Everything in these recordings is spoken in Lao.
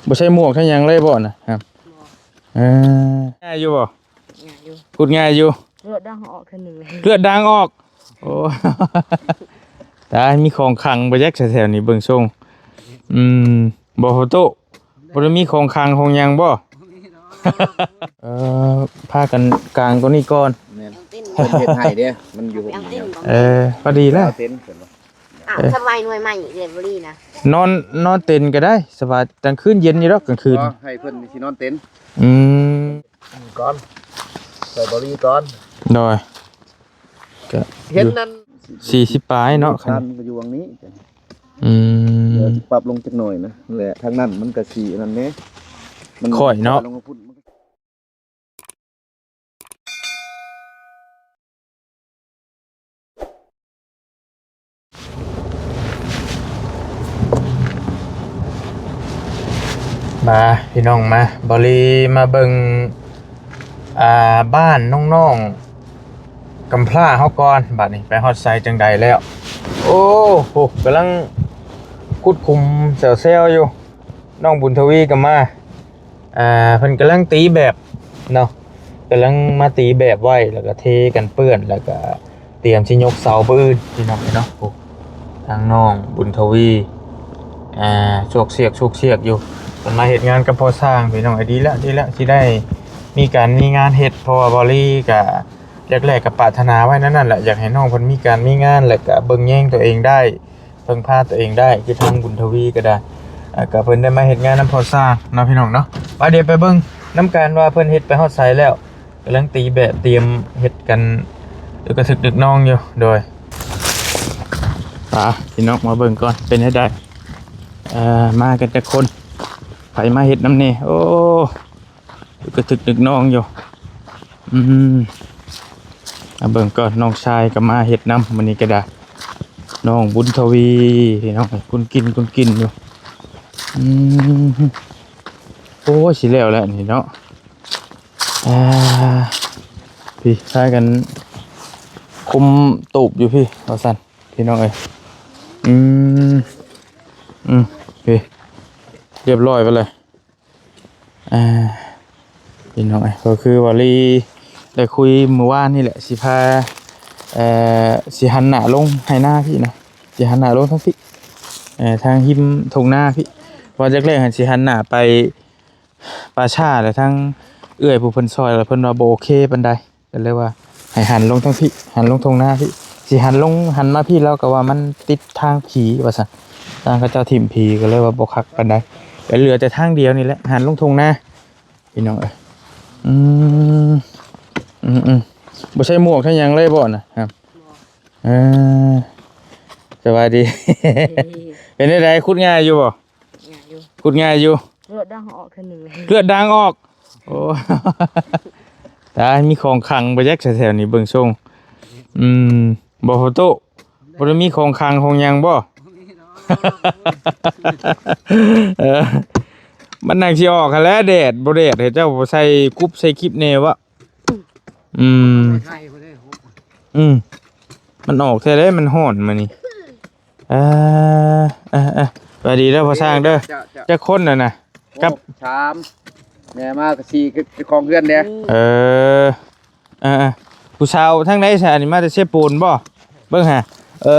ບໍ່ໃສ່ໝວກໃສ່ຫຍັງເລີຍບໍ່ນະ? ຮະ ບໍ່ ເອີ ງ່າຍຢູ່ບໍ່? ງ່າຍຢູ່ ຂຸດງ່າຍຢູ່. ເລືອດດັງອອກເທື່ອໜຶ່ງເລີຍ ເລືອດດັງອອກ. ໂອ້ ຕາຍ ມີຂອງຂັງບໍ່ຈັກ ແຖວໆນີ້ເບິ່ງຊົງ. ອືມ ບໍ່ ພໍ່ຕູ້ ບໍ່ໄດ້ມີຂອງຂັງຂອງຫຍັງບໍ່? ເອີ ພາກັນກາງຕົວນີ້ກ່ອນ. ແມ່ນ ເພິ່ນເຮັດໃຫ້ເດ້ ມັນຢູ່ຫົກ ເອີ ພໍດີແລ້ວ ເຕັນ ອ່ະ ສະບາຍໜ່ວຍໃໝ່ເດ ບໍ່ລີນະ ນອນ ນອນເຕັນກໍໄດ້ ສະບາຍ ກາງຄືນເຢັນຢູ່ດອກ ກາງຄືນ ໃຫ້ເພິ່ນຊິນອນເຕັນ. ອືມ ກ່ອນ ໃສ່ບໍລີກ່ອນ. ໂດຍ ກໍເຮັດນັ້ນ ສີ່ສິບປາຍເນາະ ຄັນຢູ່ຫວ່າງນີ້. ອືມ ເອີ ປັບລົງຈັກໜ້ອຍນະ ແລະ ທາງນັ້ນມັນກໍຊິອັນນັ້ນແດ່ ມັນຂ້ອຍເນາະ ລົງມາພຸ້ນ. ມາພີ່ນ້ອງ ມາ ບໍລີມາເບິ່ງ ອ່າ ບ້ານນ້ອງໆ ກຳພ້າເຮົາກ່ອນ. ບາດນີ້ໄປຮອດໃສຈັ່ງໃດແລ້ວ? ໂອ້ໂຫ ກຳລັງຂຸດຂຸມແຊວໆຢູ່. ນ້ອງບຸນທະວີກໍມາ ອ່າ ເພິ່ນກຳລັງຕີແບບເນາະ ກຳລັງມາຕີແບບໄວ້ ແລ້ວກໍເທກັນເປື້ອນ ແລ້ວກໍຕຽມຊິຍົກເສົາມື້ອື່ນ ພີ່ນ້ອງເນາະ. ໂອ້ ທາງນ້ອງບຸນທະວີ ອ່າ ຊວກຊຽກ ຊວກຊຽກຢູ່ ເພິ່ນມາເຮັດງານກັບພໍ່ຊ່າງ ພີ່ນ້ອງ. ເອີ ດີແລ້ວ ດີແລ້ວ ຊິໄດ້ມີການມີງານເຮັດ ເພາະວ່າບໍລີກໍແລກໆກໍປາດຖະໜາໄວ້ນັ້ນໆແຫຼະ ຢາກໃຫ້ນ້ອງເພິ່ນມີການມີງານ ແລ້ວກໍເບິ່ງແຍງຕົວເອງໄດ້ ເພິ່ງພາຕົວເອງໄດ້ ຄືທາງບຸນທະວີກໍໄດ້ ອ່າ ກໍເພິ່ນໄດ້ມາເຮັດງານນຳພໍ່ຊ່າງເນາະ ພີ່ນ້ອງເນາະ. ວ່າດຽວໄປເບິ່ງນຳກັນວ່າເພິ່ນເຮັດໄປຮອດໃສແລ້ວ ກຳລັງຕີແບບຕຽມເຮັດກັນ ອຶກກະທຶກດຶກນອງຢູ່. ໂດຍ ອ່າ ພີ່ນ້ອງມາເບິ່ງກ່ອນ ເປັນຈັ່ງໃດ ເອີ ມາກັນຈັກຄົນ ໃຜມາເຮັດນຳແດ່? ໂອ້ ກະທຶກນຶກນ້ອງຢູ່. ອືມ ມາເບິ່ງກ່ອນ ນ້ອງຊາຍກໍມາເຮັດນຳມື້ນີ້ກໍໄດ້ ນ້ອງບຸນທະວີ ພີ່ນ້ອງ ກຸນກິນ ກຸນກິນຢູ່. ອືມ ໂອ້ຍ ຊິແລ້ວແລ້ວນີ້ເນາະ. ອ່າ ພີ່ ພາກັນຄຸມຕູບຢູ່ພີ້ ວ່າຊັ້ນ ພີ່ນ້ອງເອີຍ. ອືມ ອືມ ພີ້ ຮຽບຮ້ອຍໄປເລີຍ. ອ່າ ພີ່ນ້ອງເອີຍ ກໍຄືວ່າລີໄດ້ຄຸຍມື້ວານນີ້ແຫຼະ ຊິພາ ເອີ ຊິຫັນໜ້າລົງໄຮ່ນາພີ້ນະ ຊິຫັນໜ້າລົງທາງພີ້ ເອີ ທາງຮິມທົ່ງນາພີ້. ວ່າແລກໆຫັ້ນຊິຫັນໜ້າໄປປ່າຊ້າ ແລ້ວທາງເອື້ອຍຜູ້ເພິ່ນຊ່ອຍ ແລ້ວເພິ່ນວ່າບໍ່ໂອເຄປານໃດ. ກໍເລີຍວ່າໃຫ້ຫັນລົງທາງພີ້ ຫັນລົງທົ່ງນາພີ້ ຊິຫັນລົງ ຫັນມາພີ້ ລາວກໍວ່າມັນຕິດທາງຜີວ່າຊັ້ນ ທາງເຂົາເຈົ້າຖິ້ມຜີ ກໍເລີຍວ່າບໍ່ຄັກປານໃດ ກໍເຫຼືອແຕ່ທາງດຽວນີ້ແຫຼະ ຫັນລົງທົ່ງນາ ພີ່ນ້ອງເອີຍ. ອືມ ອືມໆ ບໍ່ໃສ່ໝວກໃສ່ຫຍັງເລີຍບໍ່ນະ? ຮະ ເອີ ສະບາຍດີ ເປັນຈັ່ງໃດ ຂຸດງ່າຍຢູ່ບໍ່? ງ່າຍຢູ່ ຂຸດງ່າຍຢູ່. ເລືອດດັງອອກເທື່ອໜຶ່ງເລີຍ ເລືອດດັງອອກ. ໂອ້ ຕາຍ ມີຂອງຂັງບໍ່ຈັກ ແຖວໆນີ້ເບິ່ງຊົງ. ອືມ ບໍ່ ພໍ່ຕູ້ ບໍ່ໄດ້ມີຂອງຂັງຂອງຫຍັງບໍ່? ເອີ ມັນໜັກຊິອອກຫັ້ນແຫຼະ ແດດບໍ່ແດດ ໃຫ້ເຈົ້າໃສ່ກຸບໃສ່ກິບແດ່ວະ. ອືມ ອືມ ມັນອອກແທ້ເດ້ ມັນຮ້ອນມື້ນີ້. ເອີ ເອີ ເອີ ສະບາຍດີເດີພໍ່ຊ່າງເດີ. ເຈົ້າ ເຈົ້າ ຈັກຄົນນະນະ? ໂອ້ ກັບ ສາມ ແມ່ມາກໍສີ່ ຄືເຈົ້າຂອງເຮືອນເດ້. ເອີ ເອີ ເອີ ຜູ້ສາວທາງໃດຊະ ອັນນີ້ມາແຕ່ເຊໂປນບໍ່? ເບິ່ງຫາ ເອີ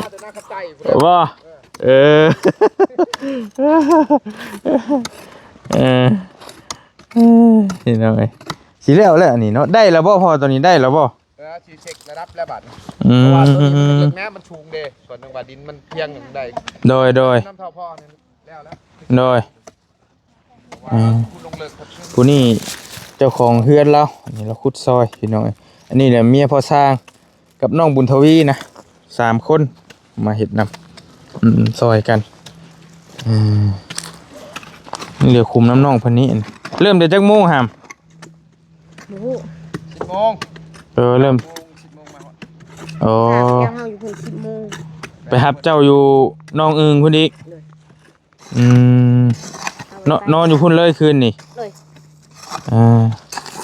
ມາແຕ່ນາຄຳໄຕ້ພຸ້ນແຫຼະ ບໍ່? ເອີ ເອີ ເອີ ພີ່ນ້ອງເອີຍ ຊິແລ້ວແລ້ວອັນນີ້ເນາະ. ໄດ້ແລ້ວບໍ່ພໍ່ ຕອນນີ້ໄດ້ແລ້ວບໍ່? ເອີ ຊິເຊັກລະດັບແລ້ວບາດນີ້. ອືມ ເພາະວ່າຕົວນີ້ມັນເລິກນະ ມັນສູງເດ້ ສ່ວນໜຶ່ງວ່າດິນມັນພຽງໄດ້. ໂດຍ ໂດຍ ນຳເທົ່າພໍ່ນີ້ແລ້ວແລ້ວ. ໂດຍ ອືມ ຜູ້ນີ້ເຈົ້າຂອງເຮືອນລາວ ອັນນີ້ລາວຂຸດຊອຍ ພີ່ນ້ອງເອີຍ. ອັນນີ້ແຫຼະເມຍພໍ່ຊ່າງກັບນ້ອງບຸນທະວີນະ ສາມຄົນມາເຮັດນຳ ອືມ ຊ່ອຍກັນ. ອືມ ເຫຼືອຄຸມນຳນ້ອງເພິ່ນນີ້. ເລີ່ມແຕ່ຈັກໂມງຫາມ? ບໍ່ຮູ້ ສິບໂມງ. ເອີ ເລີ່ມ ສິບໂມງ ສິບໂມງມາຮອດ. ໂອ້ ສາມແລ້ວ ເຮົາຢູ່ພຸ້ນສິບໂມງ ໄປຮັບເຈົ້າຢູ່ໜອງອຶ່ງພຸ້ນອີກ. ໂດຍ ອືມ ນອນຢູ່ພຸ້ນເລີຍຄືນນີ້? ໂດຍ ອ່າ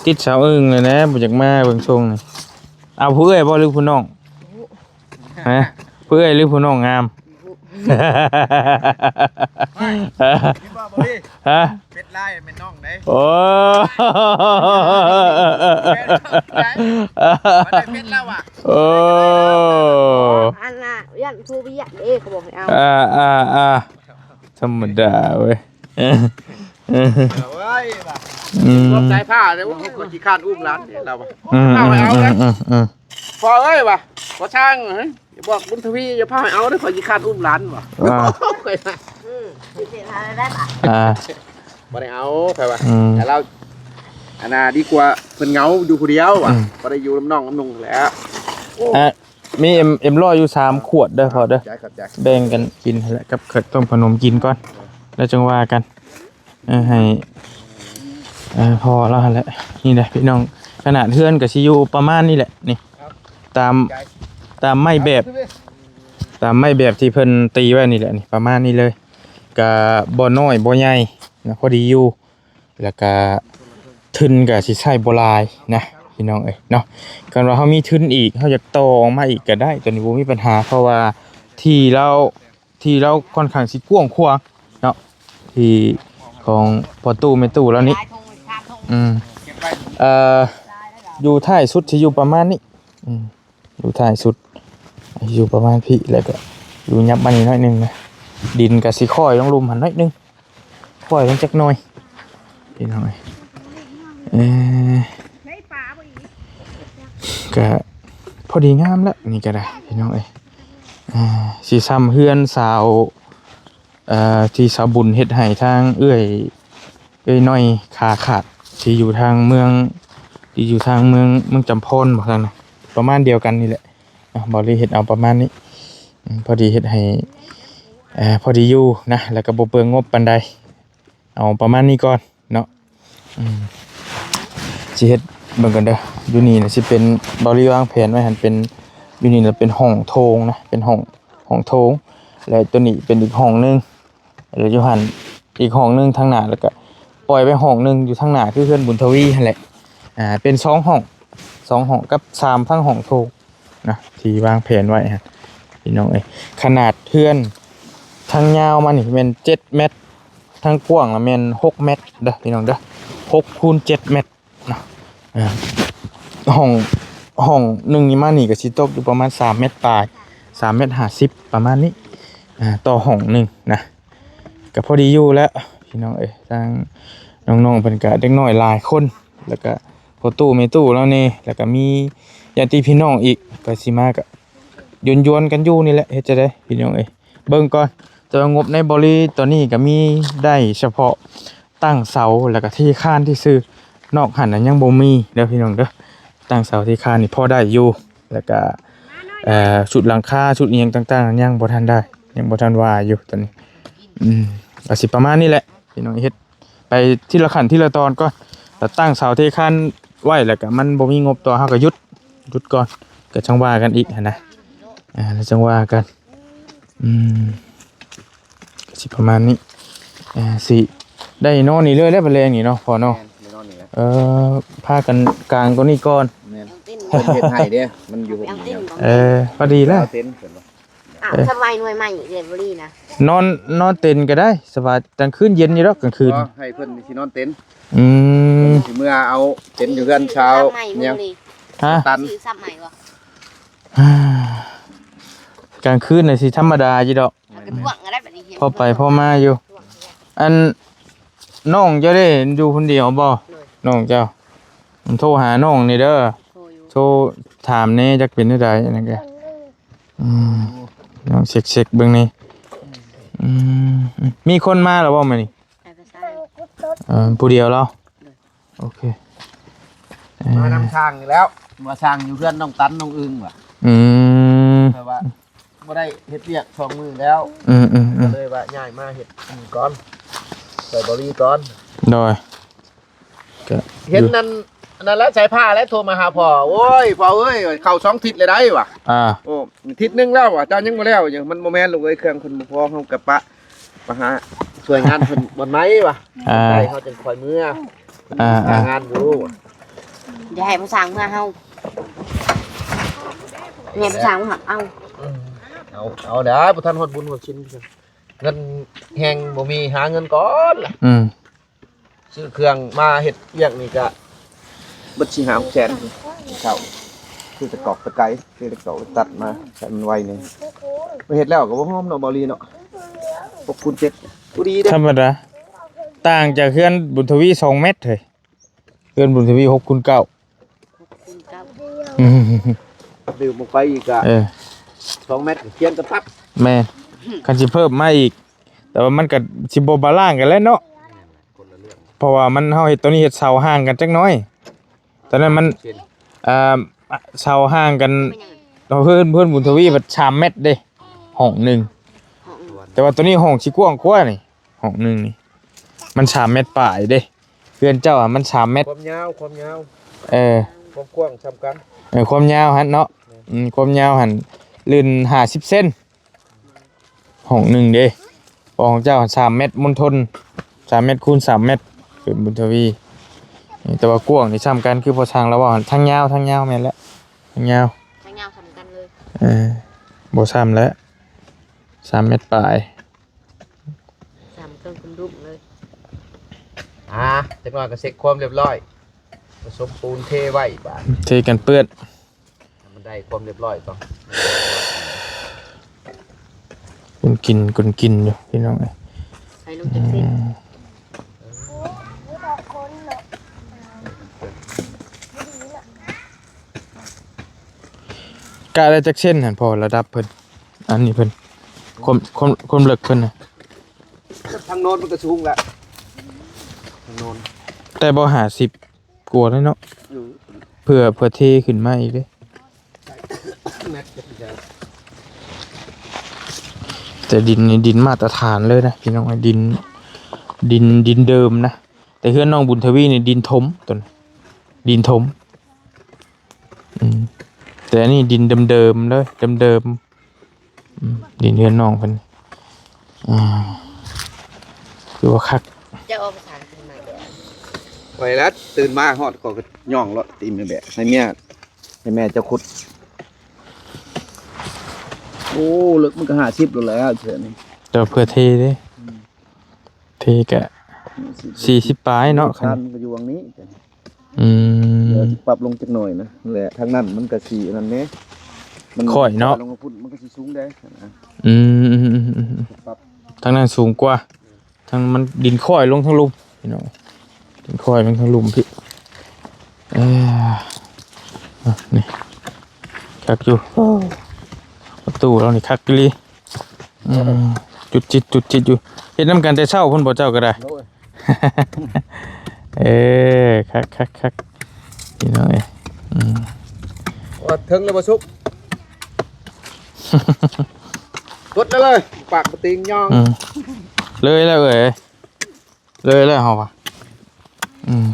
ຕິດສາວອຶ່ງແລ້ວນະ ບໍ່ຢາກມາເບິ່ງຊົງນີ້. ເອົາຜູ້ເອື້ອຍບໍ່ ຫຼືຜູ້ນ້ອງ? ບໍ່ຮູ້ ຮະ ຜູ້ເອື້ອຍ ຫຼືຜູ້ນ້ອງງາມ? ບໍ່ຮູ້ ເຫັນບໍ່ ບໍ່ດີ? ຮະ? ເປັດລາຍແມ່ນນ້ອງເດ້. ໂອ້ ເປັດລາຍ ບໍ່ໄດ້ເປັດລາວອະ. ໂອ້ ອັນນ່າ ຢ້ານຜູ້ວຽກເດ້ ເຂົາບອກໃຫ້ເອົາ. ອ່າໆໆ ທຳມະດາເວີຍ. ເອີ ເອີ ເອີ ອືມ ຂອບໃຈພາເດ້. ໂອ້ຍ ຂ້ອຍຂີ້ຄ້ານອຸ້ມຫຼານເດ້ລາວວ່າ. ອືມ ເອົາໃຫ້ເອົາເດ້ ອືມ ອືມ ອືມ ພໍ່ເອີຍວ່າ ພໍ່ຊ່າງ ເອີຍ ຢ່າບອກບຸນທະວີ ຢ່າພາໃຫ້ເອົາເດ້ ຂ້ອຍຂີ້ຄ້ານອຸ້ມຫຼານວ່າ. ອ່າ ຂ້ອຍວ່າ ອືມ ຊິເຮັດໃຫ້ໄດ້ບາດ ອ່າ ບໍ່ໄດ້ເອົາ ຂ້ອຍວ່າ. ອືມ ແຕ່ລາວ ອັນນ່າ ດີກວ່າເພິ່ນເຫງົາຢູ່ຜູ້ດຽວວ່າ. ອືມ ບໍ່ໄດ້ຢູ່ນຳນ້ອງນຳນຸ່ງແຫຼະ. ອ່າ ມີເອັມ ເອັມຮ້ອຍຢູ່ສາມຂວດເດີພໍ່ເດີ ຂອບໃຈ ຂອບໃຈ. ແບ່ງກັນກິນຫັ້ນແຫຼະ ກັບເຂົ້າຕົ້ມຂະໜົມກິນກ່ອນ ແລ້ວຈັ່ງວ່າກັນ. ເອີ ໃຫ້ ເອີ ພໍ່ລາວຫັ້ນແຫຼະ. ນີ້ແຫຼະພີ່ນ້ອງ ຂະໜາດເຮືອນກໍຊິຢູ່ປະມານນີ້ແຫຼະ ນີ້ ຕາມ ຕາມໄມ້ແບບ ຕາມໄມ້ແບບທີ່ເພິ່ນຕີໄວ້ນີ້ແຫຼະ ນີ້ ປະມານນີ້ເລີຍ. ກະບໍ່ນ້ອຍບໍ່ໃຫຍ່ນະ ພໍດີຢູ່. ແລ້ວກະທຶນກະຊິໃຊ້ບໍ່ຫຼາຍນະພີ່ນ້ອງເອີຍເນາະ. ຄັນວ່າເຮົາມີທຶນອີກ ເຮົາຢາກຕໍ່ອອກມາອີກກະໄດ້ ໂຕນີ້ບໍ່ມີບັນຫາ ເພາະວ່າທີ່ລາວ ທີ່ລາວຂ້ອນຂ້າງຊິກວ້າງຂວາງເນາະ ທີ່ຂອງພໍ່ຕູ້ແມ່ຕູ້ລາວນີ້. ອືມ ເອີ ຢູ່ທ້າຍສຸດຊິຢູ່ປະມານນີ້. ອືມ ຢູ່ທ້າຍສຸດ ຢູ່ປະມານພີ້ ແລ້ວກໍຢູ່ຫຍັບມານີ້ໜ້ອຍໜຶ່ງນະ. ດິນກໍຊິຄ້ອຍລົງລຸ່ມຫັ້ນໜ້ອຍໜຶ່ງ ຄ່ອຍລົງຈັກໜ່ອຍພີ່ນ້ອງເອີຍ. ເອີ ກະພໍດີງາມແລ້ວນີ້ກໍໄດ້ພີ່ນ້ອງເອີຍ. ເອີ ຊິຊ່ຳເຮືອນຊາວ ເອີ ທີ່ຊາວບຸນເຮັດໃຫ້ທາງເອື້ອຍ ເອື້ອຍນ້ອຍຂາຂາດ ທີ່ຢູ່ທາງເມືອງ ທີ່ຢູ່ທາງເມືອງ ເມືອງຈຳພອນບໍ ທາງນັ້ນ ປະມານດຽວກັນນີ້ແຫຼະ. ເນາະ ເບົາລີເຮັດເອົາປະມານນີ້ ອືມ ພໍດີເຮັດໃຫ້ ເອີ ພໍດີຢູ່ນະ ແລ້ວກໍບໍ່ເປືອງງົບປານໃດ ເອົາປະມານນີ້ກ່ອນເນາະ. ອືມ ຊິເຮັດເບິ່ງກ່ອນເດີ. ຢູ່ນີ້ນະຊິເປັນ ເບົາລີວາງແຜນໄວ້ຫັ້ນເປັນ ຢູ່ນີ້ລະເປັນຫ້ອງໂຖງນະ ເປັນຫ້ອງ ຫ້ອງໂຖງ ແລະ ຕົວນີ້ເປັນອີກຫ້ອງໜຶ່ງ ແລ້ວຢູ່ຫັ້ນອີກຫ້ອງໜຶ່ງທາງໜ້າ ແລ້ວກະປ່ອຍໄວ້ຫ້ອງໜຶ່ງຢູ່ທາງໜ້າ ຄືເຮືອນບຸນທະວີຫັ້ນແຫຼະ. ອ່າ ເປັນສອງຫ້ອງ ສອງຫ້ອງກັບສາມທາງຫ້ອງໂຖງນະ ທີ່ວາງແຜນໄວ້ຫັ້ນ ພີ່ນ້ອງເອີຍ. ຂະໜາດເຮືອນທາງຍາວມານີ້ແມ່ນເຈັດແມັດ ທາງກວ້າງລະແມ່ນຫົກແມັດເດີພີ່ນ້ອງເດີ ຫົກຄູນເຈັດແມັດ. ເນາະ ເອີ ຫ້ອງ ຫ້ອງໜຶ່ງນີ້ມານີ້ກໍຊິຕົກຢູ່ປະມານສາມແມັດປາຍ ສາມແມັດຫ້າສິບປະມານນີ້ ອ່າ ຕໍ່ຫ້ອງໜຶ່ງນະ ກໍພໍດີຢູ່ແລ້ວພີ່ນ້ອງເອີຍ. ທາງນ້ອງໆເພິ່ນກໍເດັກນ້ອຍຫຼາຍຄົນ ແລ້ວກໍພໍ່ຕູ້ແມ່ຕູ້ລາວແດ່ ແລ້ວກໍມີຍາດຕິພີ່ນ້ອງອີກ ໄປຊິມາກໍຢວນໆກັນຢູ່ນີ້ແຫຼະ ເຮັດຈັ່ງໃດພີ່ນ້ອງເອີຍ. ເບິ່ງກ່ອນ ແຕ່ວ່າງົບໃນບໍລິຕອນນີ້ກໍມີໄດ້ສະເພາະຕັ້ງເສົາ ແລ້ວກໍເທຄານຊື່ໆ ນອກຫັ້ນນະຍັງບໍ່ມີເດີພີ່ນ້ອງເດີ. ຕັ້ງເສົາເທຄານນີ້ພໍໄດ້ຢູ່ ແລ້ວກໍ ເອີ ຊຸດຫຼັງຄາ ຊຸດອີ່ຫຍັງຕ່າງໆ ຍັງບໍ່ທັນໄດ້ ຍັງບໍ່ທັນວ່າຢູ່ຕອນນີ້. ອືມ ກໍຊິປະມານນີ້ແຫຼະພີ່ນ້ອງ ເຮັດ ໄປທີລະຂັ້ນທີລະຕອນກ່ອນ ແລ້ວຕັ້ງເສົາເທຄານໄວ້ ແລ້ວກະມັນບໍ່ມີງົບຕໍ່ ເຮົາກະຢຸດ ຢຸດກ່ອນ ກະຈັ່ງວ່າກັນອີກຫັ້ນນະ. ອ່າ ແລ້ວຈັ່ງວ່າກັນ. ອືມ ກະຊິປະມານນີ້. ອ່າ ຊິໄດ້ນອນນີ້ເລີຍແຫຼະ ບາດແລງນີ້ເນາະ ພໍ່ເນາະ. ແມ່ນ ໄດ້ນອນນີ້ແຫຼະ. ເອີ ພາກັນກາງຕົວນີ້ກ່ອນ. ແມ່ນ ເພິ່ນເຮັດໃຫ້ເດ້ ມັນຢູ່ຫົກນີ້. ເອີ ພໍດີແລ້ວ ເຕັນເພິ່ນວ່າ. ອ້າວ ເອີ ສະບາຍໜ່ວຍໃໝ່ເດ ບໍ່ດີນະ. ນອນ ນອນເຕັນກໍໄດ້ ສະບາຍ ກາງຄືນເຢັນຢູ່ດອກ ກາງຄືນ. ບໍ່ ໃຫ້ເພິ່ນຊິນອນເຕັນ. ອືມ ເພິ່ນຊິເມືອເອົາເຕັນຢູ່ເຮືອນຊາວ ຊື້ຊ້ຳໃໝ່ມື້ນີ້. ຮະ? ຕັນ ຊື້ຊ້ຳໃໝ່ບໍ່? ກາງຄືນນະຊິທຳມະດາຢູ່ດອກ ແມ່ນ ກະທ້ວງກໍໄດ້ບັດນີ້. ພໍໄປພໍມາຢູ່. ອັນ ນ້ອງເຈົ້າເດ້ ຢູ່ຄົນດຽວບໍ່? ໂດຍ ນ້ອງເຈົ້າ ໂທຫານ້ອງນີ້ເດີ ໂທຢູ່ ໂທຖາມແດ່ ຈັກເປັນແນວໃດ ອັນນັ້ນກະ. ອືມ ລອງເຊັກໆເບິ່ງນີ້. ອືມ ມີຄົນມາແລ້ວບໍ່ມື້ນີ້? ໃຫ້ໄປໃສ່ ເອີ ຜູ້ດຽວລາວ. ໂດຍ ໂອເຄ ເອີ ມານຳຊ່າງນີ້ແລ້ວ ວ່າຊ່າງຢູ່ເຮືອນນ້ອງຕັນນ້ອງອຶ່ງວ່າ. ອືມ ແຕ່ວ່າບໍ່ໄດ້ເຮັດວຽກສອງມື້ແລ້ວ. ອືມໆໆ ກໍເລີຍວ່າຍ້າຍມາເຮັດນີ້ກ່ອນ ໃສ່ບໍລິກ່ອນ. ໂດຍ ກະເຫັນນັ້ນ ອັນນັ້ນແຫຼະ ສາຍຟ້າແຫຼະໂທມາຫາພໍ່. ໂອ້ຍ ພໍ່ເອີຍ ເຂົ້າສອງທິດແລ້ວໄດ໋ວ່າ. ອ່າ ໂອ້ ທິດໜຶ່ງແລ້ວວ່າ ເຈົ້າຍັງບໍ່ແລ້ວຢູ່. ມັນບໍ່ແມ່ນລູກເອີຍ ເຄື່ອງເພິ່ນບໍ່ພໍ ເຮົາກະປະ ໄປຫາຊ່ວຍງານເພິ່ນບ່ອນໃໝ່ວ່າ. ອ່າ ໄດ້ ເຮົາຈຶ່ງຄ່ອຍເມືອ. ອ່າ ຫາງານຢູ່. ຢ່າໃຫ້ຜູ້ຊ່າງເມືອເຮົາ ໃຫ້ຜູ້ຊ່າງມາຮັບເອົາ. ອືມ ເອົາ ເອົາໄດ້ ບໍ່ທັນຮອດບຸນຮອດສິນ ເງິນແຮງບໍ່ມີ ຫາເງິນກ່ອນລະ ອືມ ຊື້ເຄື່ອງມາເຮັດວຽກນີ້ກະເບິດສີ່ຫ້າແສນ ເຂົ້າ ຊື້ຕະກອກຕະໄກ ຊື້ຕະກອກຕັດມາໃຫ້ມັນໄວແດ່ ໄປເຮັດແລ້ວກໍບໍ່ຫອມເນາະ ເບົາຫຼີເນາະ ຫົກຄູນເຈັດ ຜູ້ດີເດ້ ທຳມະດາ ຕ່າງຈາກເຮືອນບຸນທະວີສອງແມັດເຮີ້ຍ ເຮືອນບຸນທະວີຫົກຄູນເກົ້າ ຫົກຄູນເກົ້າ ອືມ ດື່ມອອກໄປອີກກະ ເອີ ສອງແມັດ ຂຽນກັນປັບ ແມ່ນ ຄັນຊິເພີ່ມມາອີກ ແຕ່ວ່າມັນກໍຊິບໍ່ບາລານກັນແຫຼະເນາະ ຄົນລະເລື່ອງ ເພາະວ່າມັນ ເຮົາເຮັດ ໂຕນີ້ເຮັດເສົາຫ່າງກັນຈັກໜ້ອຍ ຕອນນັ້ນມັນ ເອີ ເສົາຫ່າງກັນ ເຮົາເຮືອນ ເຮືອນບຸນທະວີບັດສາມແມັດເດ້ ຫ້ອງໜຶ່ງ ຫ້ອງ ແຕ່ວ່າໂຕນີ້ຫ້ອງຊິກວ້າງກວ່ານີ້ ຫ້ອງໜຶ່ງນີ້ ມັນສາມແມັດປາຍເດ້ ເຮືອນເຈົ້າຫັ້ນມັນສາມແມັດ ຄວາມຍາວ ຄວາມຍາວ ເອີ ຄວາມກວ້າງສ່ຳກັນ ເອີ ຄວາມຍາວຫັ້ນເນາະ ແມ່ນ ອືມ ຄວາມຍາວຫັ້ນ ລື່ນຫ້າສິບເຊັນ ຫ້ອງໜຶ່ງເດ້ ຂອງເຈົ້າສາມແມັດມົນທົນ ສາມແມັດຄູນສາມແມັດ ເປັນບຸນທະວີ ແຕ່ວ່າກວ້າງນີ້ສ່ຳກັນ ຄືພໍ່ຊ່າງລາວເວົ້າຫັ້ນ ທັງຍາວ ທັງຍາວແມ່ນແຫຼະ ທັງຍາວ ທັງຍາວສ່ຳກັນເລີຍ ເອີ ບໍ່ສ່ຳແຫຼະ ສາມແມັດປາຍ ສ່ຳເຄື່ອງຄຸມດຸ້ມເລີຍ ອ່າ ຈັກໜ້ອຍກໍເຊັກຄວາມລຽບຮ້ອຍ ປະສົມປູນເທໄວ້ບາດ ເທກັນເປື້ອນ ໃຫ້ມັນໄດ້ຄວາມລຽບຮ້ອຍກ່ອນ ກຸນກິນ ກຸນກິນຢູ່ພີ່ນ້ອງເອີຍ ໃສ່ລົງຈັກເຊັນ ອືມ ກະໄດ້ຈັກເຊັນຫັ້ນ ພໍລະດັບເພິ່ນ ອັນນີ້ເພິ່ນ ຄວາມ ຄວາມ ຄວາມເລິກເພິ່ນນະ ທາງໂນ້ນມັນກໍສູງແລ້ວ ທາງໂນ້ນ ແຕ່ບໍ່ຫ້າສິບ ກວ່າແລ້ວເນາະ ອືມ ເພື່ອ ເພື່ອເທຂຶ້ນມາອີກເດ້ ແມັດກໍຄືກັນ ແຕ່ດິນນີ້ດິນມາດຕະຖານເລີຍນະພີ່ນ້ອງ ດິນ ດິນ ດິນເດີມນະ ແຕ່ເຮືອນນ້ອງບຸນທະວີນີ້ດິນຖົມ ຕົ້ນ ດິນຖົມ ອືມ ແຕ່ອັນນີ້ດິນເດີມໆເລີຍ ເດີມໆ ອືມ ດິນເຮືອນນ້ອງເພິ່ນ ອືມ ຄືວ່າຄັກ ເຈົ້າເອົາພາສາອັງກິດມາເດີ ໄວ້ລະ ຕື່ນມາຮອດກໍຍ່ອງໂລດ ຕີນແບະ ໃຫ້ເມຍ ໃຫ້ແມ່ເຈົ້າຂຸດ ໂອ້ ເລິກມັນກໍຫ້າສິບໂລດແລ້ວເທື່ອນີ້ ແຕ່ວ່າເພື່ອເທເດ້ ອືມ ເທກະສີ່ສິບປາຍເນາະ ຄັນ ມັນກໍຢູ່ຫວ່າງນີ້ ອືມ ດຽວຊິປັບລົງຈັກໜ້ອຍນະ ແລະ ທາງນັ້ນມັນກໍຊິອັນນັ້ນແດ່ ມັນຂ້ອຍເນາະ ລົງພຸ້ນມັນກໍຊິສູງແດ່ນະ ອືມ ປັບ ທາງນັ້ນສູງກວ່າ ທາງມັນດິນຂ້ອຍລົງທາງລຸ່ມພີ່ນ້ອງ ດິນຂ້ອຍລົງທາງລຸ່ມພີ້ ເອີ ນີ້ ຄັກຢູ່ ປະຕູເຮົານີ້ຄັກອີ່ຫຼີ ອືມ ຈຸດຈິດ ຈຸດຈິດຢູ່ ເຮັດນຳກັນແຕ່ເຊົ້າພຸ້ນບໍ່ເຈົ້າກໍໄດ້ ໂດຍ ເອີ ຄັກໆໆ ພີ່ນ້ອງເອີຍ ອືມ ວ່າເຖິງແລ້ວບໍ່ສຸກ ກົດເລີຍ ປາກບໍ່ຕີງຍອງ ອືມ ເລີຍແລ້ວເອີຍ ເລີຍແລ້ວເຮົາວ່າ ອືມ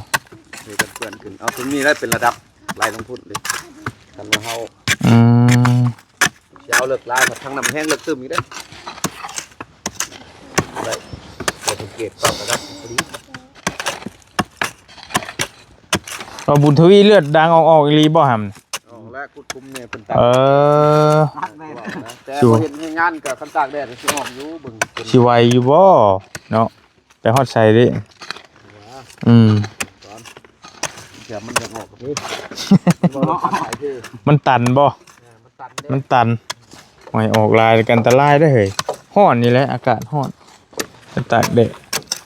ເລີຍກັນເປື້ອນຂຶ້ນ ເອົາຕົງນີ້ໄດ້ເປັນລະດັບໄລ່ລົງພຸ້ນເລີຍ ຄັນວ່າເຮົາ ອືມ ຊິເອົາເລິກຫຼາຍ ທາງນ້ຳແຮງເລິກຕື່ມອີກເດ້ ໄດ້ ໄດ້ສັງເກດຕອນລະດັບພໍດີ ເອົາ ບຸນທະວີເລືອດດັງອອກໆອີ່ຫຼີບໍ່ຫຳ ອອກແລ້ວ ຂຸດຂຸມນີ້ເພິ່ນຕັດ ເອີ ແຕ່ບໍ່ເຫັນເຮັດງານກໍຄັນຕາກແດດຊິອອກຢູ່ ເບິ່ງ ຊິໄຫວຢູ່ບໍ່ເນາະ ໄປຮອດໃສເດ້ ອືມ ເສືອມັນຢາກອອກ ມັນຕັນບໍ່ ມັນຕັນ ມັນຕັນ ໂອ້ຍ ອອກຫຼາຍກໍອັນຕະລາຍເດ້ເຮີ້ຍ ຮ້ອນນີ້ແຫຼະ ອາກາດຮ້ອນ ໄປຕາກແດດ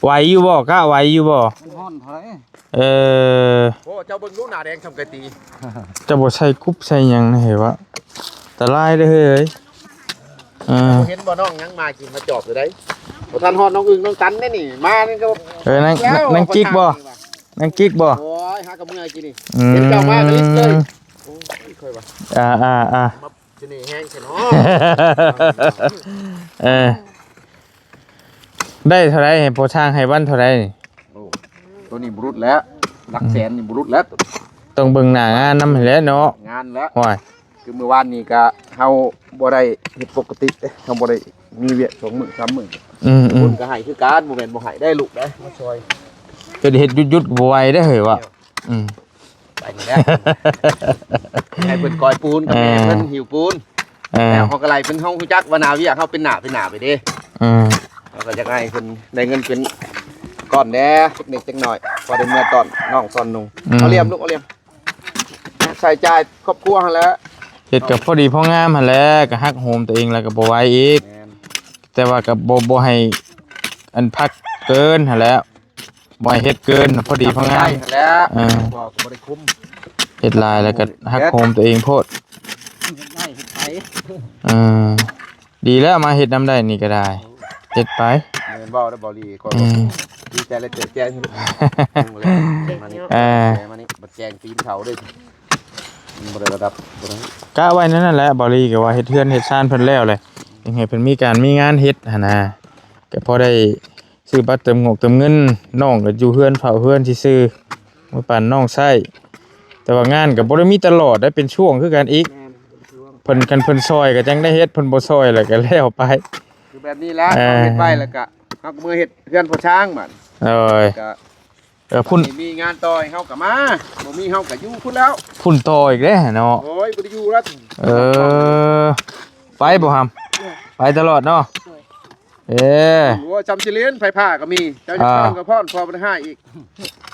ໄຫວຢູ່ບໍ່ ກະໄຫວຢູ່ບໍ່ ມັນຮ້ອນເທົ່າໃດ ເອີ ໂອ້ ເຈົ້າເບິ່ງລູກໜ້າແດງຊ່ຳໄກ່ຕີ ເຈົ້າບໍ່ໃສ່ກຸບໃສ່ຫຍັງນະເຮີ້ຍວະ ຕະລາຍເດ້ເຮີ້ຍ ເອີ ເຫັນບໍ່ ນ້ອງຍັງມາກິນມາຈອບຢູ່ໃດ ບໍ່ທັນຮອດນ້ອງອຶ່ງນ້ອງຕັນເດ້ນີ້ ມານີ້ກໍ ເອີ ນາງ ນາງກິກບໍ່ ນາງກິກບໍ່ ໂອ້ຍ ຫາກັບເມື່ອກີ້ນີ້ ອືມ ເຫັນເຈົ້າມາກໍລິບເລີຍ ໂອ້ຍ ຂ້ອຍວ່າ ອ່າໆໆ ມາສະເໜ່ແຮງແທ້ເນາະ ເອີ ໄດ້ເທົ່າໃດ ໃຫ້ພໍ່ຊ່າງໃຫ້ວັນເທົ່າໃດນີ້ ໂອ້ ໂຕນີ້ບໍ່ຫຼຸດແລ້ວ ຫຼັກແສນນີ້ບໍ່ຫຼຸດແລ້ວ ຕ້ອງເບິ່ງໜ້າງານນຳຫັ້ນແຫຼະເນາະ ງານແລ້ວ ໂອ້ຍ ຄືມື້ວານນີ້ກະເຮົາບໍ່ໄດ້ເຮັດປົກກະຕິເດ້ ເຮົາບໍ່ໄດ້ມີວຽກສອງມື້ສາມມື້ ອືມໆ ບຸນກໍໃຫ້ຄືກັນ ບໍ່ແມ່ນບໍ່ໃຫ້ໄດ້ລູກເດ້ ມາຊ່ອຍ ເຮັດ ເຮັດຢຸດໆກໍບໍ່ໄຫວເດ້ເຮີ້ຍວະ ອືມ ໄປນີ້ແຫຼະ ໃຫ້ເພິ່ນກອຍປູນ ເອີ ກັບແມ່ເພິ່ນຫິ້ວປູນ ເອີ ແລ້ວເຮົາກໍໄລ່ເປັນ ເຮົາຮູ້ຈັກວ່າໜ້າວຽກເຮົາເປັນໜ້າ ເປັນໜ້າໄປເດ້. ເອີ ເຮົາກໍຢາກໃຫ້ເພິ່ນໄດ້ເງິນເປັນກ້ອນແດ່ ຈັກນິດຈັກໜ້ອຍ ພໍໄດ້ເມືອຕອນນ້ອງຕອນນຸ່ງ. ອືມ ເອົາລ້ຽງລູກ ເອົາລ້ຽງ ໃຊ້ຈ່າຍຄອບຄົວຫັ້ນແຫຼະ ເຮັດກໍພໍດີພໍງາມຫັ້ນແຫຼະ ກໍຮັກໂຮມຕົວເອງແລ້ວກໍບໍ່ໄຫວອີກ. ແມ່ນ ແຕ່ວ່າກໍບໍ່ ບໍ່ໃຫ້ອັນພັກເກີນຫັ້ນແຫຼະ ບໍ່ໃຫ້ເຮັດເກີນ ພໍດີພໍງາມ ເຮັດໄດ້ຫັ້ນແຫຼະ. ເອີ ບໍ່ ກໍບໍ່ໄດ້ຄຸມ ເຮັດຫຼາຍແລ້ວກໍຮັກໂຮມຕົວເອງໂພດ. ເຮັດໄດ້ເຮັດໄປ ເອີ ດີແລ້ວ ມາເຮັດນຳໄດ້ນີ້ກໍໄດ້ ເຮັດໄປ. ແມ່ນເວົ້າໄດ້ບໍ່ລີ ກໍ ເອີ ດີໃຈແລ້ວເກີດແຈ້ງ ເອີ ມານີ້ບັດແຈ້ງຕີນເຂົາເດ້ ມັນບໍ່ໄດ້ລະດັບ ບໍ່ໄດ້ ກະໄວ້ແນວນັ້ນແຫຼະ ບໍ່ລີກໍວ່າເຮັດເຮືອນເຮັດຊານເພິ່ນແລ້ວແຫຼະ ຍັງໃຫ້ເພິ່ນມີການມີງານເຮັດຫັ້ນນະ ກໍພໍໄດ້ ຊື້ບັດເຕີມງົບເຕີມເງິນ ນ້ອງກໍຢູ່ເຮືອນເຝົ້າເຮືອນຊື່ໆ ມາປັນນ້ອງໃຊ້ ແຕ່ວ່າງານກໍບໍ່ໄດ້ມີຕະຫຼອດໄດ໋ ເປັນຊ່ວງຄືກັນອີກ. ແມ່ນ ເປັນຊ່ວງ ເພິ່ນ ຄັນເພິ່ນຊ່ອຍກໍຈັ່ງໄດ້ເຮັດ ເພິ່ນບໍ່ຊ່ອຍແລ້ວກໍແລ້ວໄປ. ຄືແບບນີ້ແຫຼະ ເອີ ເຮົາເຮັດໄວ້ແລ້ວກໍ ເຮົາກໍເມືອເຮັດເຮືອນພໍ່ຊ້າງບາດ. ໂດຍ ກໍ ເອີ ພຸ້ນ ມີງານຕໍ່ໃຫ້ເຮົາກໍມາ ບໍ່ມີເຮົາກໍຢູ່ພຸ້ນແລ້ວ ພຸ້ນຕໍ່ອີກເດ້ເນາະ. ໂອ້ຍ ບໍ່ໄດ້ຢູ່ແລ້ວ ເອີ ໄປບໍ່ຫຳ ໄປຕະຫຼອດເນາະ. ໂດຍ ເອີ ໂອ້ຍ ຈຳຊິເລນ ໄຟຟ້າກໍມີ ເຈົ້າຈະ ອ່າ ເຂົ້າກໍພ້ອນ ພໍບໍ່ໄດ້ໃຫ້ອີກ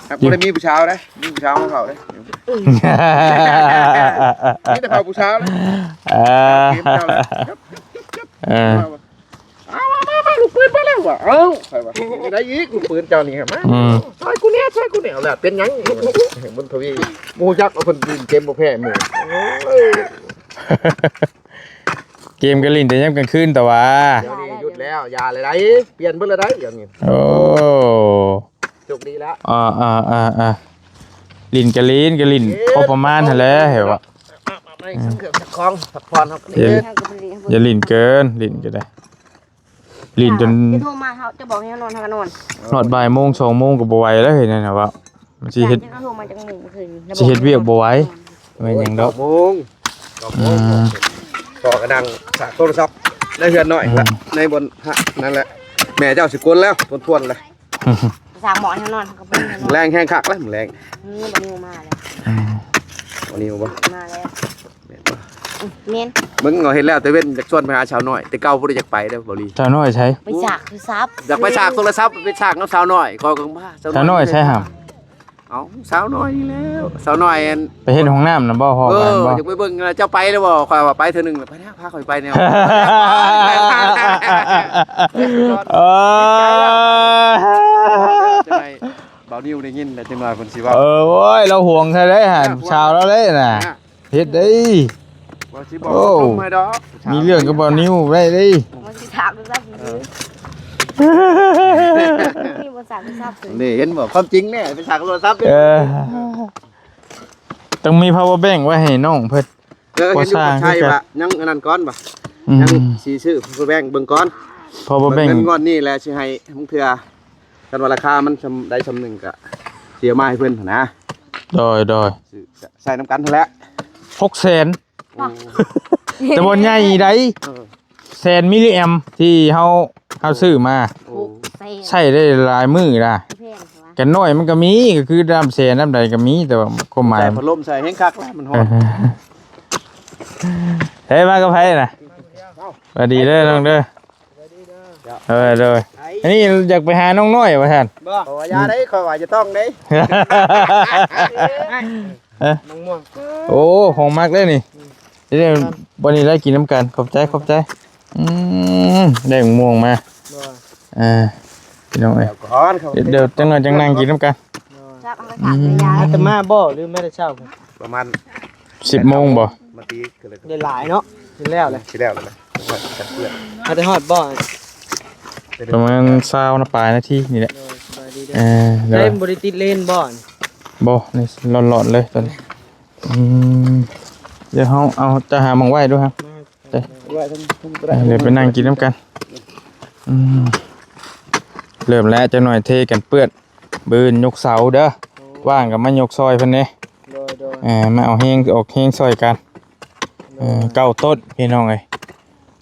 ຫາກບໍ່ໄດ້ມີຜູ້ສາວເດ້ ມີຜູ້ສາວມາເຝົ້າເດ້ ມີແຕ່ເຝົ້າຜູ້ສາວເດ້. ເອີ ເອີ ເອົາມາ ມາ ມາ ລູກປືນມາແລ້ວວ່າ ເອົ້າ ຂ້ອຍວ່າ ໄດ້ອີກ ລູກປືນເຈົ້ານີ້ ມາ ອືມ ຊ່ອຍກູແດ່ ຊ່ອຍກູແດ່ ເອົາລະ ເປັນຫຍັງ ບຸນທະວີ ໝູ່ຈັກວ່າເພິ່ນຫຼິ້ນເກມບໍ່ແພ້ໝູ່ ໂອ້ຍ. ເກມກໍຫຼິ້ນແຕ່ຍາມກາງຄືນ ແຕ່ວ່າ ດຽວນີ້ຢຸດແລ້ວ ຢ່າເລີຍໄດ໋ ປ່ຽນເບິດແລ້ວໄດ໋ ດຽວນີ້. ໂອ້ ໂຊກດີແລ້ວ ອ່າໆໆໆ ຫຼິ້ນກໍຫຼິ້ນ ກໍຫຼິ້ນພໍປະມານຫັ້ນແຫຼະ ເຫັນບໍ່? ອືມ ເຄື່ອງສັກຂອງ ພັກຜ່ອນເຮົາກໍ ຢ່າຫຼິ້ນເກີນ ຫຼິ້ນກໍໄດ້ ຫຼິ້ນຈົນ ຈະໂທມາ ເຮົາຈະບອກໃຫ້ເຮົານອນ ເຮົາກໍນອນ ຮອດບ່າຍໂມງ ສອງໂມງກໍບໍ່ໄຫວແລ້ວ ເຮັດແນວນັ້ນເວົ້າ. ມັນຊິເຮັດ ຈະໂທມາຈັກໂມງຄືນ ຊິເຮັດວຽກບໍ່ໄຫວ ແມ່ນຫຍັງດອກ ເກົ້າໂມງ ເກົ້າໂມງ ອືມ ພໍ່ກໍນັ່ງສາກໂທລະສັບໃນເຮືອນນ້ອຍ ອືມ ລະ ໃນບ່ອນຫັ້ນແຫຼະ ແມ່ເຈົ້າຊິກົນແລ້ວ ທົນທວນແລ້ວ ສາກໝໍໃຫ້ນອນ ເຮົາກໍບໍ່ໄດ້ນອນ ແລງແຮງຄັກແລ້ວ ແລງ ນີ້ບໍ່ນິວມາແລ້ວ ອືມ ບໍ່ນິວບໍ່ ມາແລ້ວ ແມ່ນບໍ່? ອືມ ແມ່ນ ເບິ່ງເອົາ ເຮັດແລ້ວແຕ່ເວັ້ນ ຢາກຊວນໄປຫາສາວນ້ອຍ ແຕ່ເກົ່າບໍ່ໄດ້ຢາກໄປເດີ້ ບໍ່ລີ ສາວນ້ອຍໃສ? ໄປສາກໂທລະສັບ ຢາກໄປສາກໂທລະສັບ ໄປສາກນຳສາວນ້ອຍ ຂ້ອຍກໍວ່າ ສາວນ້ອຍໃສຫຳ? ເອົ້າ ສາວນ້ອຍນີ້ແຫຼະ ສາວນ້ອຍອັນ ໄປເຮັດຫ້ອງນ້ຳນະບໍ່? ພໍ່ ເອີ ຢາກໄປເບິ່ງ ເຈົ້າໄປແລ້ວບໍ່? ຂ້ອຍວ່າໄປເທື່ອໜຶ່ງ ໄປນະ ພາຂ້ອຍໄປແນວ ເອີ ຈະໃຫ້ບ່າວນິວໄດ້ຍິນແລ້ວ ຈັກໜ່ອຍເພິ່ນຊິເວົ້າ ເອີ ໂອ້ຍ ລາວຫວງແທ້ເດ້ຫັ້ນ ເອີ ຜູ້ສາວລາວເດ້ນະ ເຮັດໄດ້ ວ່າຊິບອກ ໂອ້ ຕົງໃຫ້ດອກ ມີເລື່ອງກັບບ່າວນິວໄດ້ເດ້ ບໍ່ຊິຖາມໂທລະສັບ ເອີ ນີ້ບໍ່ສາກໂທລະສັບ ນີ້ເຫັນບໍ່ ຄວາມຈິງແນ່ ໄປສາກໂທລະສັບ ເອີ ຕ້ອງມີພາວເວີແບັງໄວ້ໃຫ້ນ້ອງເພິ່ນ ເອີ ບໍ່ສ້າງ ເຫັນຢູ່ ໃຊ່ວ່າຍັງອັນນັ້ນກ່ອນວ່າ ອືມ ຍັງຊິຊື້ພາວເວີແບັງເບິ່ງກ່ອນ ພາວເວີແບັງ ເບິ່ງເງິນງວດນີ້ແຫຼະ ຊິໃຫ້ບາງເທື່ອ ຄັນວ່າລາຄາມັນຊ່ຳໃດຊ່ຳໜຶ່ງກະຊິເອົາມາໃຫ້ເພິ່ນຫັ້ນນະ ໂດຍ ໂດຍ ຊື້ ໃຊ້ນຳກັນຫັ້ນແຫຼະ ຫົກແສນ ໂອ້ ແຕ່ບໍ່ໃຫຍ່ໃດ ເອີ ແສນມິລລິແອມທີ່ເຮົາ ເຮົາຊື້ມາ ໂອ້ ໃຊ້ໄດ້ຫຼາຍມື້ນະ ແພງວະ ກັນໜ້ອຍມັນກໍມີ ກໍຄືນ້ຳແສນນ້ຳໃດກໍມີ ແຕ່ວ່າຄວາມໝາຍ ໃສ່ພັດລົມໃສ່ແຮງຄັກແລ້ວ ມັນຮ້ອນ ເອີ ເຮີ້ຍ ມາກັບໃຜນະ? ຫວັດດີເດີນ້ອງເດີ ເອີ ໂດຍ ອັນນີ້ຢາກໄປຫານ້ອງນ້ອຍວ່າຊັ້ນ ບໍ່ ຂ້ອຍວ່າຢ່າເດ້ ຂ້ອຍວ່າຢ່າຕ້ອງເດ້ ເອີ ມະມ່ວງ ໂອ້ ຂອງມັກເດ້ນີ້ ອືມ ເດ້ ມື້ນີ້ໄດ້ກິນນຳກັນ ຂອບໃຈ ຂອບໃຈ ອືມ ໄດ້ມະມ່ວງມາ ໂດຍ ເອີ ພີ່ນ້ອງເອີຍ ດຽວກ່ອນ ດຽວຈັກໜ້ອຍຈັ່ງນັ່ງກິນນຳກັນ ໂດຍ ອືມ ອາດຕະມາບໍ່ ຫຼືມາແຕ່ເຊົ້າ ປະມານ ສິບໂມງບໍ່? ມາຕີ ໄດ້ຫຼາຍເນາະ ຊິແລ້ວແຫຼະ ຊິແລ້ວແລ້ວ ມາແຕ່ຮອດບໍ່? ປະມານຊາວນະ ປາຍນາທີນີ້ແຫຼະ ໂດຍ ສະບາຍດີເດີ ເອີ ໂດຍ ບໍ່ໄດ້ຕິດເລນບໍ່? ບໍ່ ນີ້ຫຼອດໆເລີຍຕອນນີ້ ອືມ ດຽວເຮົາເອົາ ຈະຫາໝ່ອງໄວ້ດູ ມາ ໄວ້ເທິງ ເອີ ດຽວໄປນັ່ງກິນນຳກັນ ອືມ ເລີ່ມແລ້ວ ຈັກໜ້ອຍເທກັນເປື້ອນ ມື້ອື່ນຍົກເສົາເດີ ໂອ້ ວ່າງກໍມາຍົກຊ່ອຍເພິ່ນເດ້ ໂດຍ ໂດຍ ເອີ ມາເອົາແຮງ ອອກແຮງຊ່ອຍກັນ ໂດຍ ເອີ ເກົ້າຕົ້ນ ພີ່ນ້ອງເອີຍ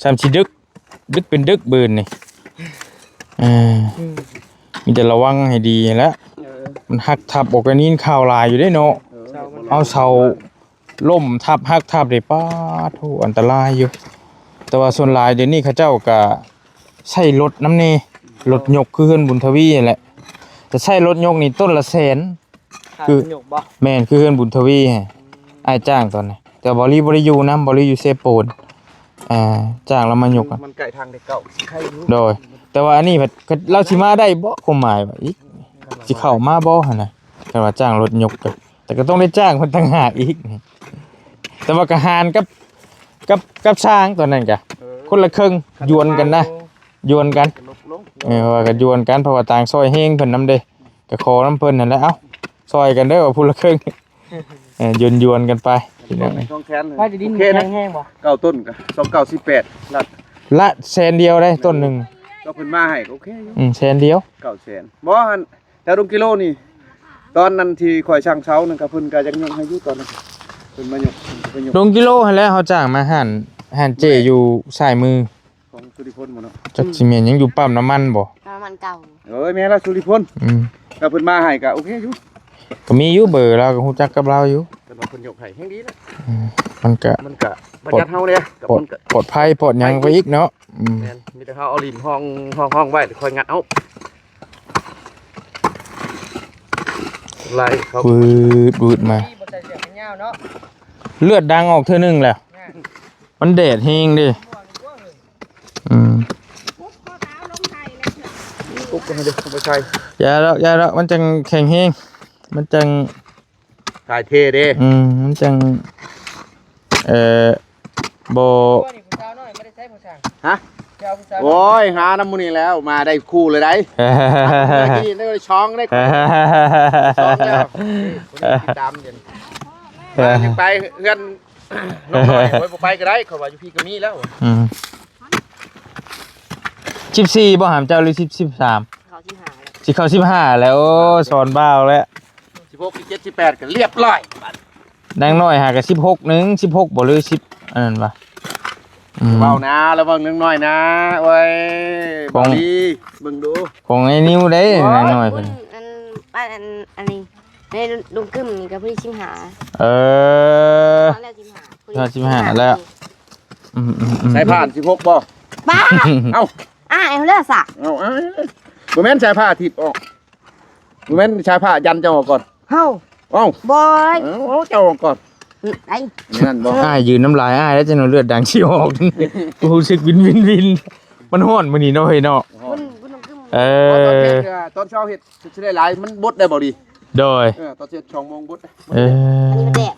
ຊ່ຳຊິດຶກ ດຶກເປັນດຶກມື້ອື່ນນີ້ ເອີ ອືມ ມີແຕ່ລະວັງໃຫ້ດີຫັ້ນແຫຼະ ເອີ ມັນຫັກທັບອອກ ກໍໄດ້ຍິນຂ່າວຫຼາຍຢູ່ເດ້ເນາະ ເອີ ເອົາເສົາ ລົ້ມທັບ ຫັກທັບເດ້ ປາດໂທ້ ອັນຕະລາຍຢູ່ ແຕ່ວ່າສ່ວນຫຼາຍດຽວນີ້ເຂົາເຈົ້າກະໃຊ້ລົດນຳແດ່ ລົດຍົກຄືເຮືອນບຸນທະວີຫັ້ນແຫຼະ. ແຕ່ໃຊ້ລົດຍົກນີ້ຕົ້ນລະແສນ ຄື ຍົກບໍ່? ແມ່ນ ຄືເຮືອນບຸນທະວີຫັ້ນ ອ້າຍຈ້າງຕອນນັ້ນ. ແຕ່ວ່າບໍ່ລີບໍ່ໄດ້ຢູ່ນຳ ບໍ່ລີຢູ່ເຊໂປນ ອ່າ ຈ້າງລາວມາຍົກ ມັນໃກ້ທາງແຕ່ເກົ່າ ໃກ້ຢູ່ ໂດຍ. ແຕ່ວ່າອັນນີ້ພັດ ລາວຊິມາໄດ້ບໍ່ ຄວາມໝາຍວ່າອີກ ຊິເຂົ້າມາບໍ່ຫັ້ນນະ ຄັນວ່າຈ້າງລົດຍົກ ແຕ່ກໍຕ້ອງໄດ້ຈ້າງເພິ່ນຕ່າງຫາກອີກ. ແຕ່ວ່າກໍຫານກັບ ກັບ ກັບຊ່າງຕອນນັ້ນກະ ເອີ ຄົນລະເຄິ່ງ ຫຍວນກັນນະ ຫຍວນກັນ ເອີ ວ່າກໍຫຍວນກັນ ເພາະວ່າຕ່າງຊ່ອຍແຮງເພິ່ນນຳເດ້ ກໍຂໍນຳເພິ່ນຫັ້ນແຫຼະ ເອົ້າ ຊ່ອຍກັນເດີ ວ່າຜູ້ລະເຄິ່ງ ເອີ ຫຍວນໆກັນໄປ ພີ່ນ້ອງ ສອງແສນເລີຍ ໂອເຄນະ ແຮງບໍ່? ເກົ້າຕົ້ນກໍສອງເກົ້າສິບແປດ ລະ ລະແສນດຽວໄດ້ຕົ້ນໜຶ່ງ ກໍເພິ່ນມາໃຫ້ກໍໂອເຄຢູ່ ອືມ ແສນດຽວ ເກົ້າແສນ ບໍ່ຫັ້ນ ແຖວດົງກິໂລນີ້ ຕອນນັ້ນທີ່ຂ້ອຍຊ່າງເສົານັ້ນກໍເພິ່ນກໍຍັງຍົກໃຫ້ຢູ່ຕອນນັ້ນ ເພິ່ນມາຍົກ ເພິ່ນກໍຍົກ ດົງກິໂລຫັ້ນແຫຼະ ເຮົາຈ້າງມາຮ້ານ ຮ້ານເຈ້ຢູ່ຊ້າຍມື ຂອງສຸລິພົນບໍ່ເນາະ ຈັກຊິແມ່ນ ຍັງຢູ່ປ້ຳນ້ຳມັນບໍ່? ນ້ຳມັນເກົ່າ ເອີຍ ແມ່ນລະ ສຸລິພົນ ອືມ ກໍເພິ່ນມາໃຫ້ກໍໂອເຄຢູ່ ກໍມີຢູ່ເບີລາວ ກໍຮູ້ຈັກກັບລາວຢູ່ ເພິ່ນວ່າເພິ່ນຍົກໃຫ້ແຮງດີແລ້ວ ອືມ ມັນກະ ມັນກະປະຢັດເຮົາເດ້ ປອດ ມັນກະ ປອດໄພ ປອດຫຍັງໄປອີກເນາະ ອືມ ແມ່ນ ມີແຕ່ເຮົາເອົາລິ້ນຫ້ອງ ຫ້ອງ ຫ້ອງໄວ້ ຄ່ອຍງັດເອົາ ໄລ່ເຂົາ ວືດໆມາ ບໍ່ໃສ່ເສື້ອແຂນຍາວເນາະ ເລືອດດັງອອກເທື່ອໜຶ່ງແລ້ວ ມັນແດດແຮງເດ້ ອືມ ປຸກໃຫ້ເດ້ ເອົາໄປໃສ່ ຢ່າດອກ ຢ່າດອກ ມັນຈັ່ງແຂງແຮງ ມັນຈັ່ງຖ່າຍເທເດ້ ອືມ ມັນຈັ່ງ ເອີ ບໍ່ ຜູ້ສາວນ້ອຍບໍ່ໄດ້ໃຊ້ຜູ້ຊ່າງ ຮະ? ຈະເອົາຜູ້ສາວ ໂອ້ຍ ຫານຳມື້ນີ້ແລ້ວ ມາໄດ້ຄູ່ເລີຍໄດ໋ ໄດ້ສອງໄດ໋ ສອງແລ້ວ ນີ້ ຜູ້ນີ້ຕິດຕາມຢູ່ນີ້ ຍັງໄປເຮືອນນ້ອງນ້ອຍ ໂອ້ຍ ບໍ່ໄປກໍໄດ້ ເຂົາວ່າຢູ່ພີ້ກໍມີແລ້ວ ອືມ ສິບສີ່ບໍ່ຫາມເຈົ້າ ຫຼື ສິບ ສິບສາມ ເຂົ້າສິບຫ້າແລ້ວ ຊິເຂົ້າສິບຫ້າແລ້ວ ໂອ້ ສອນບ່າວແລ້ວ ສິບຫົກ ສິບເຈັດ ສິບແປດ ກໍລຽບຮ້ອຍ ນາງນ້ອຍຫາກໍສິບຫົກໜຶ່ງ ສິບຫົກບໍ່ ຫຼື ສິບ ອັນນັ້ນວະ ອືມ ເວົ້ານາ ລະວັງນາງນ້ອຍນາ ໂອ້ຍ ຂອງ ບາລີ ເບິ່ງດູ ຂອງໄອ້ນິວເດ້ ໂອ້ຍ ນາງນ້ອຍເພິ່ນ ອັນ ອັນ ອັນນີ້ ໃນລຸງກຶມນີ້ກໍພໍດີສິບຫ້າ ເອີ ຕອນແລກສິບຫ້າ ພໍດີສິບຫ້າແລ້ວ ອືມໆໆ ສາຍຜ່ານສິບຫົກບໍ່? ປ້າ ເອົ້າ ອ້າຍເອົາແລ້ວສະ ເອົ້າ ອ້າຍ ບໍ່ແມ່ນສາຍຜ່າທິບອອກ ບໍ່ແມ່ນສາຍຜ່າຢັນເຈົ້າອອກກ່ອນ ເຮົາ ເອົ້າ ບໍ່ ເອົ້າ ເຈົ້າອອກກ່ອນ ອືມ ໄອ້ ອັນນັ້ນບໍ່? ອ້າຍຢືນນ້ຳລາຍອ້າຍແລ້ວ ຈັ່ງເລືອດດັງຊິອອກ ຮູ້ສຶກວິນໆໆ ມັນຮ້ອນມື້ນີ້ເນາະ ເຮີຍເນາະ ເອີ ຕອນເຮັດ ເອີ ຕອນເຊົ້າເຮັດ ຊິໄດ້ຫຼາຍ ມັນບົດໄດ້ບໍ່ດີ ໂດຍ ເອີ ຕອນເຮັດສອງໂມງບົດ ເອີ ອັນນີ້ມັນແດດ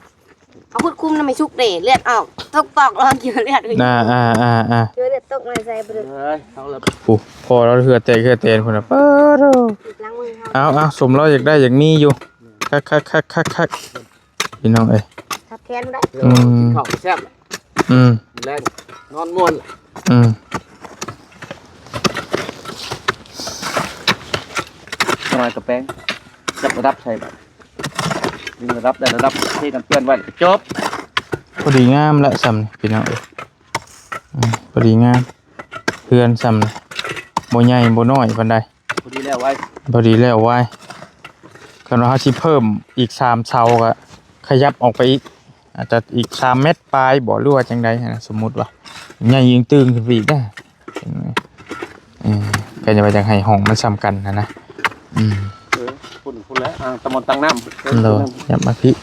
ເອົາຄຸດຄຸມນຳໃຫ້ສຸກເດ້ ເລືອດອອກ ຕົກຕອກລອງກິນເລືອດ ອ່າໆໆໆ ເລືອດຕົກມາໃສ່ບໍ່ໄດ້ ເອີຍ ເອົາລະ ໂອ້ ພໍລາວເຫື່ອແຕກເຫື່ອແຕນພຸ້ນນະ ປາດໂທ້ ລ້າງມືເຮົາ ເອົາໆ ສົມລາວຢາກໄດ້ຢາກມີຢູ່ ຄັກໆໆໆ ພີ່ນ້ອງເອີຍ ທັບແຂນບໍ່ໄດ້ ອືມ ກິນເຂົ້າແຊບ ອືມ ແລງນອນມ່ວນ ອືມ ສະບາຍກະແປງ ຈັບລະດັບໃສ່ບາດ ຍິງລະດັບໄດ້ລະດັບ ເທກັນເປື້ອນໄວ້ ຈົບ ພໍດີງາມລະຊ່ຳນີ້ ພີ່ນ້ອງເອີຍ ອືມ ພໍດີງາມ ເຮືອນຊ່ຳນີ້ ບໍ່ໃຫຍ່ບໍ່ນ້ອຍປານໃດ ພໍດີແລ້ວໄວ ພໍດີແລ້ວໄວ ຄັນວ່າເຮົາຊິເພີ່ມອີກສາມເສົາກໍຂະຫຍັບອອກໄປອີກ ອາດຈະອີກສາມແມັດປາຍບໍ ຫຼືວ່າຈັ່ງໃດຫັ້ນນະ ສົມມຸດວ່າໃຫຍ່ຍິງຕື່ງຂຶ້ນໄປອີກນະ ເອີ ກໍຢ່າວ່າຢາກໃຫ້ຫ້ອງມັນສ່ຳກັນຫັ້ນນະ ອືມ ເອີ ພຸ້ນ ພຸ້ນແຫຼະ ອ່າງຕະໝອນຕັງນ້ຳ ໂດຍ ຫຍັບມາພີ້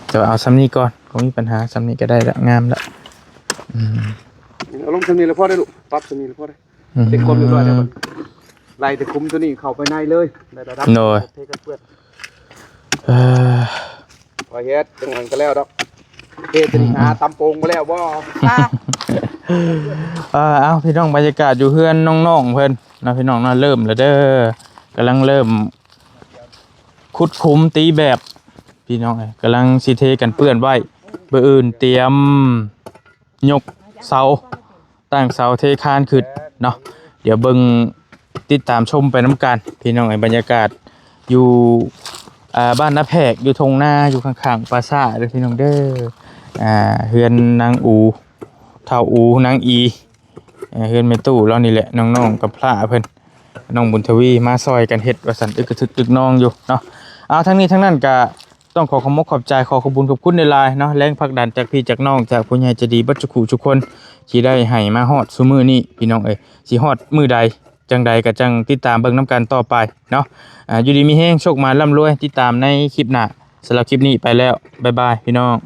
ແຕ່ວ່າເອົາຊ່ຳນີ້ກ່ອນ ບໍ່ມີປັນຫາ ຊ່ຳນີ້ກໍໄດ້ລະ ງາມລະ ອືມ ເອົາລົງຊ່ຳນີ້ລະພໍໄດ້ລູກ ປັບຊ່ຳນີ້ລະພໍໄດ້ ອືມ ເຊັກຄວາມຮຽບຮ້ອຍແລ້ວ ໄລ່ແຕ່ຂຸມຕົວນີ້ເຂົ້າໄປໃນເລີຍ ໄດ້ລະດັບ ໂດຍ ເທກັນເປື້ອນ ເອີ ວ່າເຮັດຈັ່ງນັ້ນກໍແລ້ວດອກ ເທຕົວນີ້ຫາຕຳໂປງບໍ່ແລ້ວບໍ່ ອ່າ ເອົາ ພີ່ນ້ອງ ບັນຍາກາດຢູ່ເຮືອນນ້ອງໆເພິ່ນເນາະ ພີ່ນ້ອງເນາະ ເລີ່ມແລ້ວເດີ ກຳລັງເລີ່ມຂຸດຂຸມຕີແບບ ພີ່ນ້ອງເອີຍ ກຳລັງຊິເທກັນເປື້ອນໄວ້ ມື້ອື່ນຕຽມ ຍົກເສົາ ຕັ້ງເສົາເທຄານຂຶ້ນເນາະ ດຽວເບິ່ງ ຕິດຕາມຊົມໄປນຳກັນ ພີ່ນ້ອງເອີຍ ບັນຍາກາດຢູ່ ອ່າ ບ້ານນາແພກ ຢູ່ທົ່ງນາ ຢູ່ຂ້າງໆປາສາດເດີ ພີ່ນ້ອງເດີ ອ່າ ເຮືອນນາງອູ ທ້າວອູ ນາງອີ ເອີ ເຮືອນແມ່ຕູ້ລາວນີ້ແຫຼະ ນ້ອງໆກັບພຣະເພິ່ນ ນ້ອງບຸນທະວີ ມາຊ່ອຍກັນເຮັດວ່າຊັ້ນ ອຶກກະທຶກຕຶກນອງຢູ່ເນາະ ເອົາ ທັງນີ້ທັງນັ້ນກະ ຕ້ອງຂໍຂອບອົກຂອບໃຈ ຂໍຂອບບຸນຂອບຄຸນຫຼາຍໆເນາະ ແຮງຜັກດັນຈາກພີ່ຈາກນ້ອງ ຈາກຜູ້ໃຫຍ່ໃຈດີເບິດສູ່ຜູ້ສູ່ຄົນ ທີ່ໄດ້ໃຫ້ມາຮອດຊຸມື້ນີ້ ພີ່ນ້ອງເອີຍ. ຊິຮອດມື້ໃດຈັ່ງໃດກໍຈັ່ງຕິດຕາມເບິ່ງນຳກັນຕໍ່ໄປເນາະ. ອ່າ ຢູ່ດີມີແຮງ ໂຊກໝານ ລ່ຳລວຍ ຕິດຕາມໃນຄລິບໜ້າ. ສຳລັບຄລິບນີ້ໄປແລ້ວ ບາຍບາຍ ພີ່ນ້ອງ.